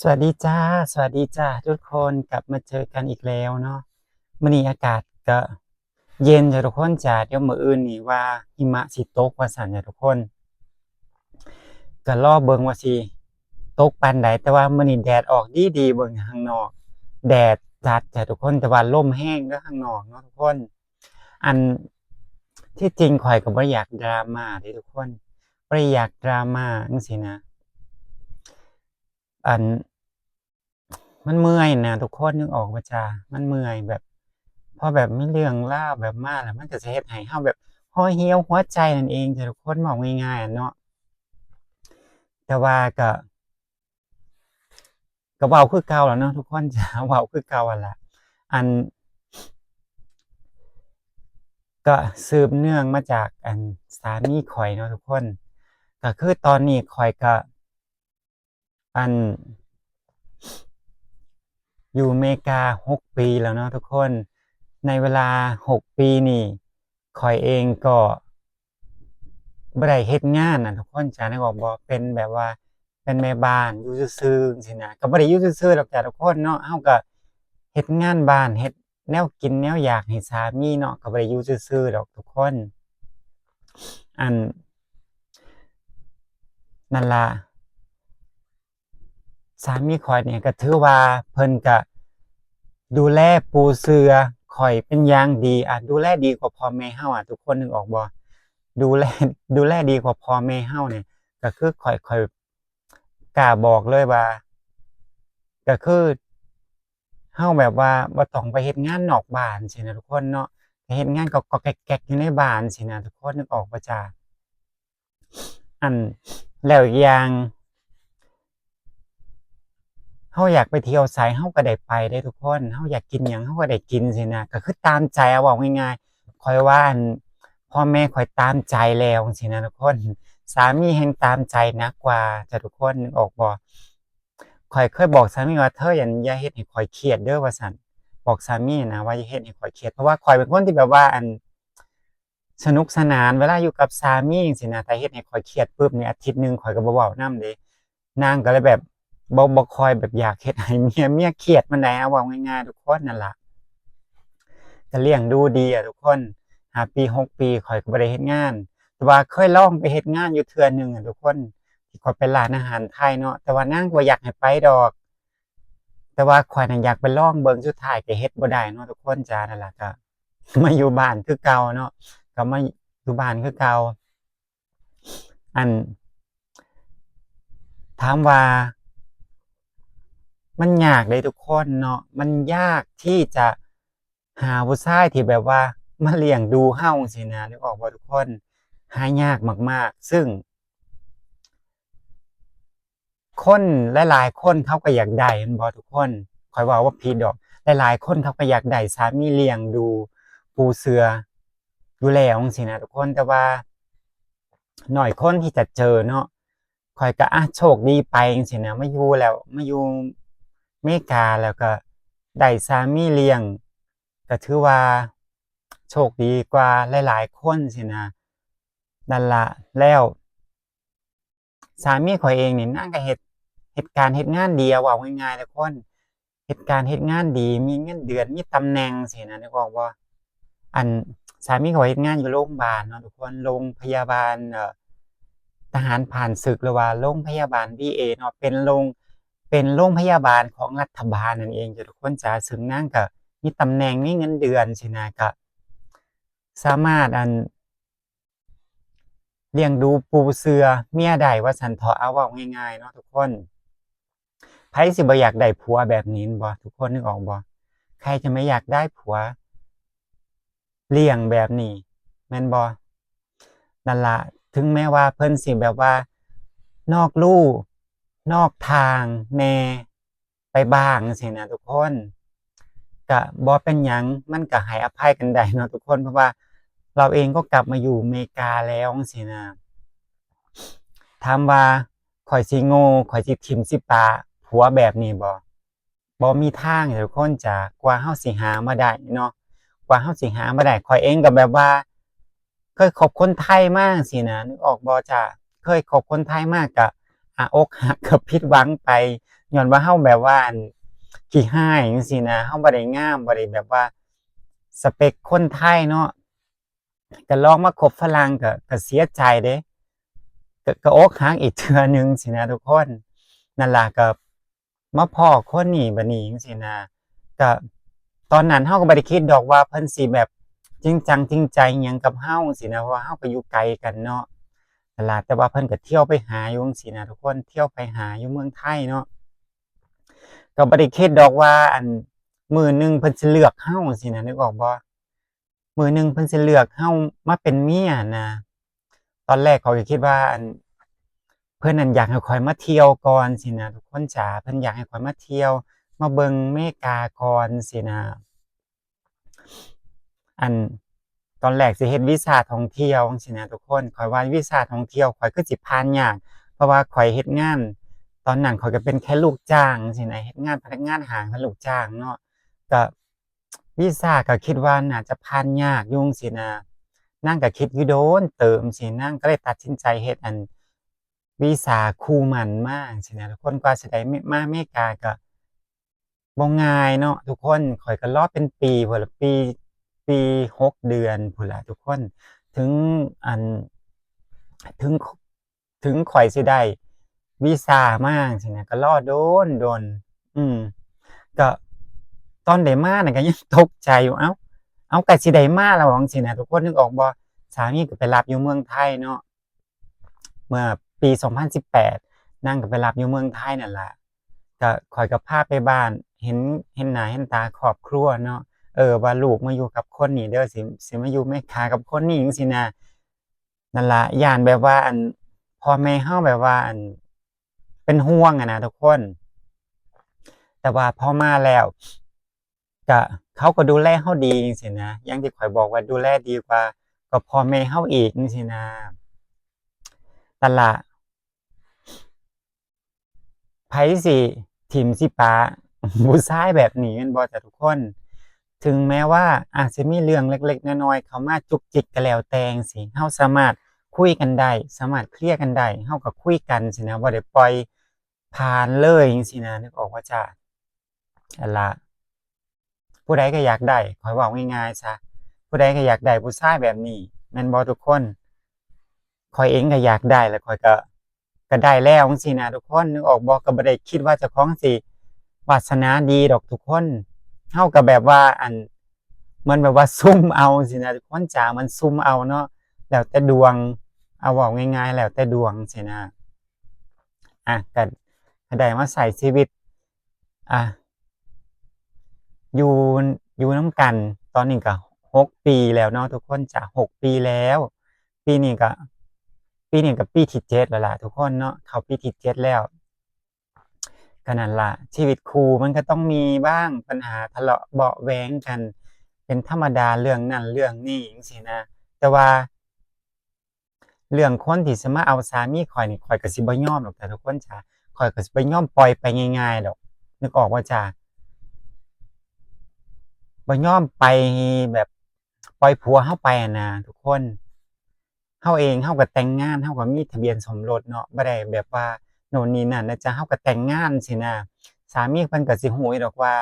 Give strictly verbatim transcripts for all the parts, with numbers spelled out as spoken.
สวัสดีจ้า สวัสดีจ้าทุกคน กลับมาเจอกันอีกแล้วเนาะ มื้อนี้อากาศก็เย็นจ้ะทุกคนจ้า เดี๋ยวมื้ออื่นนี่ว่าหิมะสิตกว่าซั่นจ้ะทุกคน ก็รอเบิ่งว่าสิตกปานใด แต่ว่ามื้อนี้แดดออกดีๆ เบิ่งข้างนอก แดดจัดจ้ะทุกคน แต่ว่าลมแฮงเด้อข้างนอกเนาะทุกคน อันที่จริงข้อยก็บ่อยากดราม่าเด้ทุกคน บ่ได้อยากดราม่าจั่งซี้นะ อัน มันเมื่อยนะทุกคน นึกออกบ่จ้า มันเมื่อยแบบ พอแบบมีเรื่องราวแบบมาแล้ว มันก็สิเฮ็ดให้เฮาแบบห่อเหี่ยวหัวใจนั่นเองจ้ะทุกคน เว้าง่ายๆอะเนาะ แต่ว่าก็ ก็เว้าคือเก่าแหละเนาะทุกคนจ้า เว้าคือเก่าหั่นล่ะ อัน ก็สืบเนื่องมาจาก อัน สามีข้อยเนาะทุกคน ก็คือตอนนี้ข้อยก็ อัน อยู่อเมริกาหกปีแล้วเนาะทุกคน ในเวลาหกปีนี่ ข้อยเองก็บ่ได้เฮ็ดงานน่ะทุกคนจ้า นึกออกบ่ เป็นแบบว่า เป็นแม่บ้านอยู่ซื่อๆจั่งซี้นะ ก็บ่ได้อยู่ซื่อๆดอกจ้าทุกคนเนาะ เฮาก็เฮ็ดงานบ้าน เฮ็ดแนวกินแนวอยากให้สามีเนาะ ก็บ่ได้อยู่ซื่อๆดอกทุกคน อัน นั่นล่ะ สามีข้อยนี่ก็ถือว่าเพิ่นก็ดูแลปูเสื่อข้อยเป็นอย่างดี อ่ะ ดูแลดีกว่าพ่อแม่เฮาอ่ะ ทุกคนนึกออกบ่ ดูแล ดูแลดีกว่าพ่อแม่เฮานี่ ก็คือข้อย ข้อยกล้าบอกเลยว่า ก็คือเฮาแบบว่าบ่ต้องไปเฮ็ดงานนอกบ้านซี้นะทุกคนเนาะ ไปเฮ็ดงานก็ๆแก๊กๆอยู่ในบ้านซี้นะทุกคน นึกออกบ่จ้า อัน แล้วอีกอย่าง เฮาอยากไปเที่ยวไสเฮาก็ได้ไปเด้ทุกคน เฮาอยากกินหยังเฮาก็ได้กินซี้นะ ก็คือตามใจ เอาเว้าง่ายๆ ข้อยว่า อัน พ่อแม่ข้อยตามใจแล้วซี้นะทุกคน สามีแฮ่งตามใจหนักกว่าจ้ะทุกคน นึกออกบ่ ข้อยเคยบอกสามีว่า "เธออย่า อย่าเฮ็ดให้ข้อยเครียดเด้อ" ว่าซั่น บอกสามีนะว่าอย่าเฮ็ดให้ข้อยเครียด เพราะว่าข้อยเป็นคนที่แบบว่า อัน สนุกสนานเวลาอยู่กับสามีจั่งซี้นะ ถ้าเฮ็ดให้ข้อยเครียดปุ๊บนี่ อาทิตย์หนึ่งข้อยก็บ่เว้านำเด้ นางก็เลยแบบบ่ บ่ค่อยแบบอยากเฮ็ดให้เมีย เมียเครียดปานใด เอาเว้าง่ายๆทุกคนนั่นล่ะ ก็เลี้ยงดูดีอะทุกคน ห้าปี หกปี ข้อยก็บ่ได้เฮ็ดงาน แต่ว่าเคยลองไปเฮ็ดงานอยู่เทื่อหนึ่งอะทุกคน ที่ข้อยไปร้านอาหารไทยเนาะ แต่ว่านางก็บ่อยากให้ไปดอก แต่ว่าข้อยน่ะอยากไปลองเบิ่ง สุดท้ายก็เฮ็ดบ่ได้เนาะทุกคนจ้า นั่นล่ะ ก็มาอยู่บ้านคือเก่าเนาะ ก็มาอยู่บ้านคือเก่า อัน ถามว่ามันยากเด้ทุกคนเนาะ มันยากที่จะหาผู้ชายที่แบบว่ามาเลี้ยงดูเฮาจั่งซี้นะ นึกออกบ่ทุกคน หายากมากๆ ซึ่ง คนหลายๆคนเขาก็อยากได้แม่นบ่ทุกคน ข้อยเว้าบ่ผิดดอก หลายๆคนเขาก็อยากได้สามีเลี้ยงดูปูเสื่ออยู่แล้วจั่งซี้นะทุกคน แต่ว่าน้อยคนที่จะเจอเนาะ ข้อยก็ อ่ะ โชคดีไปจั่งซี้นะ มาอยู่แล้ว มาอยู่อเมริกาแล้วก็ได้สามีเลี้ยง ก็ถือว่าโชคดีกว่าหลายๆคนซี้นะ นั่นล่ะ แล้ว สามีข้อยเองนี่นางก็เฮ็ด เฮ็ดการเฮ็ดงานดี เอาเว้าง่ายๆทุกคน เฮ็ดการเฮ็ดงานดี มีเงินเดือน มีตำแหน่งซี้นะ นึกออกบ่ อัน สามีข้อยเฮ็ดงานอยู่โรงบาลเนาะทุกคน โรงพยาบาล เอ่อ ทหารผ่านศึก หรือว่าโรงพยาบาลวีเอเนาะ เป็นโรง เป็นโรงพยาบาลของรัฐบาลนั่นเองจ้ะทุกคนจ้า ซึ่งนางก็มีตำแหน่ง มีเงินเดือนซี้นะ ก็สามารถ อัน เลี้ยงดูปูเสื่อเมียได้ว่าซั่นเถาะ เอาเว้าง่ายๆเนาะทุกคน ไผสิบ่อยากได้ผัวแบบนี้แม่นบ่ ทุกคนนึกออกบ่ ใครจะไม่อยากได้ผัวเลี้ยงแบบนี้ แม่นบ่ นั่นล่ะ ถึงแม้ว่าเพิ่นสิแบบว่านอกลู่นอกทางแหน่ ไปบ้างจั่งซี้นะทุกคน ก็บ่เป็นหยัง มันก็ให้อภัยกันได้เนาะทุกคน เพราะว่าเราเองก็กลับมาอยู่อเมริกาแล้วจั่งซี้นะ ถามว่าข้อยสิโง่ ข้อยสิถิ่มสิปะผัวแบบนี้บ่ บ่มีทางจ้ะทุกคนจ้า กว่าเฮาสิหามาได้เนาะ กว่าเฮาสิหามาได้ ข้อยเองก็แบบว่า เคยคบคนไทยมาจั่งซี้นะ นึกออกบ่จ้า เคยคบคนไทยมาก็ อ่ะ อกหักกับผิดหวังไป ย้อนว่าเฮาแบบว่าอันขี้ฮ้ายจังซี้นะ เฮาบ่ได้งาม บ่ได้แบบว่าสเปคคนไทยเนาะ ก็ลองมาคบฝรั่งก็ ก็เสียใจเด้ ก็ ก็อกหักอีกเทื่อหนึ่งซี้นะทุกคน นั่นล่ะ ก็มาพ้อคนนี้บัดนี้จังซี้นะ ก็ตอนนั้นเฮาก็บ่ได้คิดดอกว่าเพิ่นสิแบบจริงจังจริงใจหยังกับเฮาจังซี้นะ เพราะว่าเฮาก็อยู่ไกลกันเนาะ นั่นล่ะ แต่ว่าเพิ่นก็เที่ยวไปหาอยู่จังซี้นะทุกคน เที่ยวไปหาอยู่เมืองไทยเนาะ ก็บ่ได้คิดดอกว่า อัน มื้อหนึ่งเพิ่นสิเลือกเฮาจังซี้นะ นึกออกบ่ มื้อหนึ่งเพิ่นสิเลือกเฮามาเป็นเมียนะ ตอนแรกข้อยก็คิดว่า อัน เพิ่นนั่นอยากให้ข้อยมาเที่ยวก่อนซี้นะทุกคนจ๋า เพิ่นอยากให้ข้อยมาเที่ยว มาเบิ่งเมกาก่อนซี้นะ อัน ตอนแรกสิเฮ็ดวีซ่าท่องเที่ยวจังซี้นะทุกคน ข้อยว่าวีซ่าท่องเที่ยวข้อยคือสิผ่านยาก เพราะว่าข้อยเฮ็ดงาน ตอนนั้นข้อยก็เป็นแค่ลูกจ้างจังซี้นะ เฮ็ดงานพนักงานห้าง เป็นลูกจ้างเนาะ ก็วีซ่าก็คิดว่าน่าจะผ่านยากอยู่จังซี้นะ นางก็คิดอยู่โดนเติบซี้ นางก็เลยตัดสินใจเฮ็ดอันวีซ่าคู่หมั้นมาจังซี้นะทุกคน กว่าสิได้มาอเมริกาก็ บ่ง่ายเนาะทุกคน ข้อยก็รอเป็นปีพู้นล่ะ ปี ปีหกเดือนพู้นล่ะทุกคน ถึง อัน ถึง ถึงข้อยสิได้วีซ่ามาจังซี้นะ ก็รอโดนโดน อืม ก็ตอนได้มาน่ะก็ยังตกใจอยู่ เอ้า เอ้า ก็สิได้มาแล้วจังซี้นะทุกคน นึกออกบ่ สามีก็ไปรับอยู่เมืองไทยเนาะ เมื่อปีสองพันสิบแปด นางก็ไปรับอยู่เมืองไทยนั่นล่ะ ก็ข้อยก็พาไปบ้าน เห็น เห็นหน้าเห็นตาครอบครัวเนาะ เออ ว่าลูกมาอยู่กับคนนี้เด้อ สิ สิมาอยู่อเมริกากับคนนี้จังซี้นะ นั่นล่ะ ย้านแบบว่า อัน พ่อแม่เฮาแบบว่า อัน เป็นห่วงอะนะทุกคน แต่ว่าพอมาแล้ว ก็ เขาก็ดูแลเฮาดีจังซี้นะ อย่างที่ข้อยบอกว่าดูแลดีกว่า ก็พ่อแม่เฮาอีกจังซี้นะ นั่นล่ะ ไผสิถิ่มสิปะ ผู้ชายแบบนี้แม่นบ่จ้ะทุกคน ถึงแม้ว่าอาจสิมีเรื่องเล็กๆน้อยๆเข้ามาจุกจิกก็แล้วแต่จังซี้ เฮาสามารถคุยกันได้ สามารถเคลียร์กันได้ เฮาก็คุยกันซี้นะ บ่ได้ปล่อยผ่านเลยจังซี้นะ นึกออกบ่จ้ะ นั่นล่ะ ผู้ใดก็อยากได้ ข้อยเว้าง่ายๆซะ ผู้ใดก็อยากได้ผู้ชายแบบนี้ แม่นบ่ทุกคน ข้อยเองก็อยากได้ แล้วข้อยก็ ก็ได้แล้วจังซี้นะทุกคน นึกออกบ่ ก็บ่ได้คิดว่าเจ้าของสิวาสนาดีดอกทุกคน เฮาก็แบบว่า อัน เหมือนแบบว่าซุ่มเอาซี้นะทุกคนจ๋า มันซุ่มเอาเนาะ แล้วแต่ดวง เอาเว้าง่ายๆ แล้วแต่ดวงซี้นะ อ่ะ ก็ ก็ได้มาใช้ชีวิต อ่ะ อยู่ อยู่นำกัน ตอนนี้ก็หกปีแล้วเนาะทุกคนจ๋า หกปีแล้ว ปีนี้ก็ ปีนี้ก็ปีที่เจ็ดแล้วล่ะทุกคนเนาะ เข้าปีที่เจ็ดแล้ว ก็นั่นล่ะ ชีวิตคู่มันก็ต้องมีบ้าง ปัญหาทะเลาะเบาะแว้งกัน เป็นธรรมดา เรื่องนั้นเรื่องนี้จังซี้นะ แต่ว่า เรื่องคนที่สิมาเอาสามีข้อยนี่ ข้อยก็สิบ่ยอมดอกจ้ะทุกคนจ๋า ข้อยก็สิบ่ยอมปล่อยไปง่ายๆดอก นึกออกบ่จ้ะ บ่ยอมไปแบบปล่อยผัวเฮาไปหั้นนะทุกคน เฮาเองเฮาก็แต่งงาน เฮาก็มีทะเบียนสมรสเนาะ บ่ได้แบบว่าโน่นนี่นั่นนะจ๊ะ เฮาก็แต่งงานซี้นะ สามีเพิ่นก็สิฮู้อยู่ดอกว่า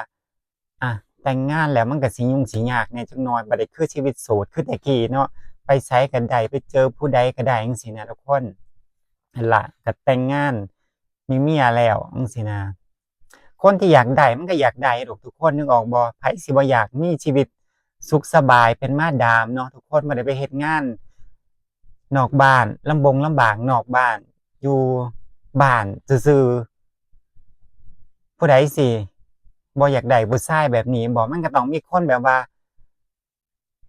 อ่ะ แต่งงานแล้วมันก็สิยุ่งสิยากแหน่จักหน่อย บ่ได้คือชีวิตโสดคือแต่กี้เนาะ ไปไสก็ได้ ไปเจอผู้ใดก็ได้จังซี้นะทุกคน นั่นล่ะ ก็แต่งงาน มีเมียแล้วจังซี้นะ คนที่อยากได้มันก็อยากได้ดอกทุกคน นึกออกบ่ ไผสิบ่อยากมีชีวิตสุขสบายเป็นมาดามเนาะทุกคน บ่ได้ไปเฮ็ดงานนอกบ้าน ลำบงลำบากนอกบ้าน อยู่บ้านซื่อๆ ผู้ใดสิบ่อยากได้ผู้ชายแบบนี้บ่ มันก็ต้องมีคนแบบว่า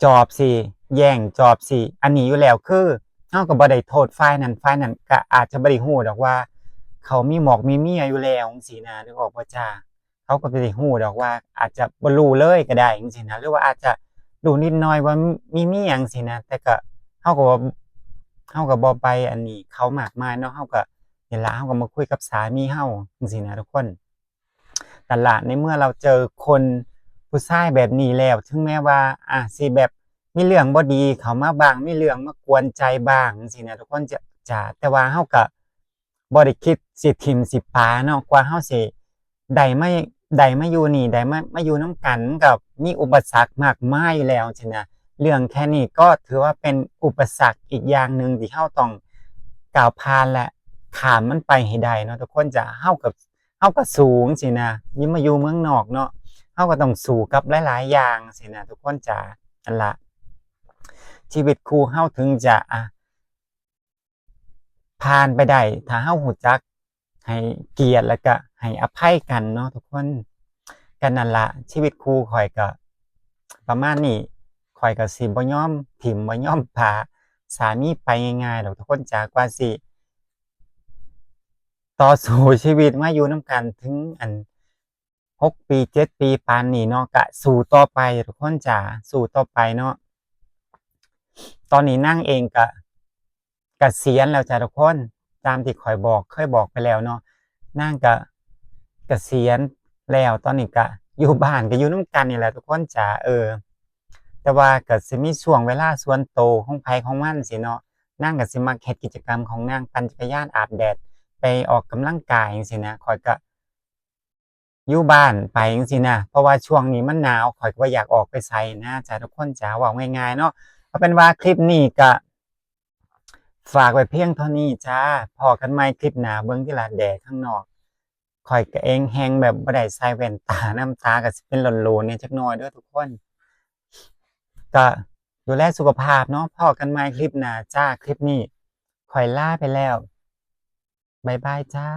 จอบสิแย่ง จอบสิอันนี้อยู่แล้ว คือเฮาก็บ่ได้โทษฝ่ายนั้น ฝ่ายนั้นก็อาจจะบ่ได้ฮู้ดอกว่า เขามีหมอกมีเมียอยู่แล้วจังซี้นะ นึกออกบ่จ้า เขาก็บ่ได้ฮู้ดอกว่า อาจจะบ่รู้เลยก็ได้จังซี้นะ หรือว่าอาจจะรู้นิดหน่อยว่ามีเมียจังซี้นะ แต่ก็ เฮาก็บ่ เฮาก็บ่ไปอันนี้เขามากมายเนาะ เฮาก็ นี่ล่ะ เฮาก็มาคุยกับสามีเฮาจังซี้นะทุกคน นั่นล่ะ ในเมื่อเราเจอคนผู้ชายแบบนี้แล้ว ถึงแม้ว่า อ่ะ สิแบบมีเรื่องบ่ดีเข้ามาบ้าง มีเรื่องมากวนใจบ้างจังซี้นะทุกคน จะ จะ แต่ว่าเฮาก็ บ่ได้คิดสิถิ่มสิปาเนาะ กว่าเฮาสิได้มา ได้มาอยู่นี่ ได้มา มาอยู่นำกัน มันก็มีอุปสรรคมากมายอยู่แล้วจังซี้นะ เรื่องแค่นี้ก็ถือว่าเป็นอุปสรรคอีกอย่างหนึ่งที่เฮาต้องก้าวผ่านและข้ามมันไปให้ได้เนาะทุกคนจ๋า เฮาก็ เฮาก็สู้จังซี้นะ อยู่ มาอยู่เมืองนอกเนาะ เฮาก็ต้องสู้กับหลายๆอย่างจังซี้นะทุกคนจ๋า นั่นล่ะ ชีวิตคู่เฮาถึงจะ อ่ะ ผ่านไปได้ ถ้าเฮารู้จักให้เกียรติแล้วก็ให้อภัยกันเนาะทุกคน ก็นั่นล่ะ ชีวิตคู่ข้อยก็ประมาณนี้ ข้อยก็สิบ่ยอมถิ่มบ่ยอมปาสามีไปง่ายๆดอกทุกคนจ๋า กว่าสิต่อสู้ชีวิตมาอยู่นำกันถึงอัน หกปี เจ็ดปีปานนี้เนาะ ก็สู้ต่อไปทุกคนจ๋า สู้ต่อไปเนาะ ตอนนี้นางเองก็เกษียณแล้วจ้ะทุกคน ตามที่ข้อยบอก เคยบอกไปแล้วเนาะ นางก็เกษียณแล้ว ตอนนี้ก็อยู่บ้าน ก็อยู่นำกันนี่แหละทุกคนจ๋า เออ แต่ว่าก็สิมีช่วงเวลาส่วนโตของไผของมันซี้เนาะ นางก็สิมักเฮ็ดกิจกรรมของนาง ปั่นจักรยาน อาบแดด ไปออกกำลังกายจังซี้นะ ข้อยก็อยู่บ้านไปจังซี้นะ เพราะว่าช่วงนี้มันหนาว ข้อยก็บ่อยากออกไปไสนะจ้ะทุกคนจ๋า เว้าง่ายๆเนาะ เอาเป็นว่าคลิปนี้ก็ฝากไว้เพียงเท่านี้จ้า พ้อกันใหม่คลิปหน้า เบิ่งติล่ะ แดดข้างนอก ข้อยก็เองแฮ่งแบบบ่ได้ใส่แว่นตานำ ตาก็สิเป็นโหลนๆแหน่จักหน่อยเด้อทุกคน ก็ดูแลสุขภาพเนาะ พ้อกันใหม่คลิปหน้าจ้า คลิปนี้ข้อยลาไปแล้ว บ๊ายบายจ้า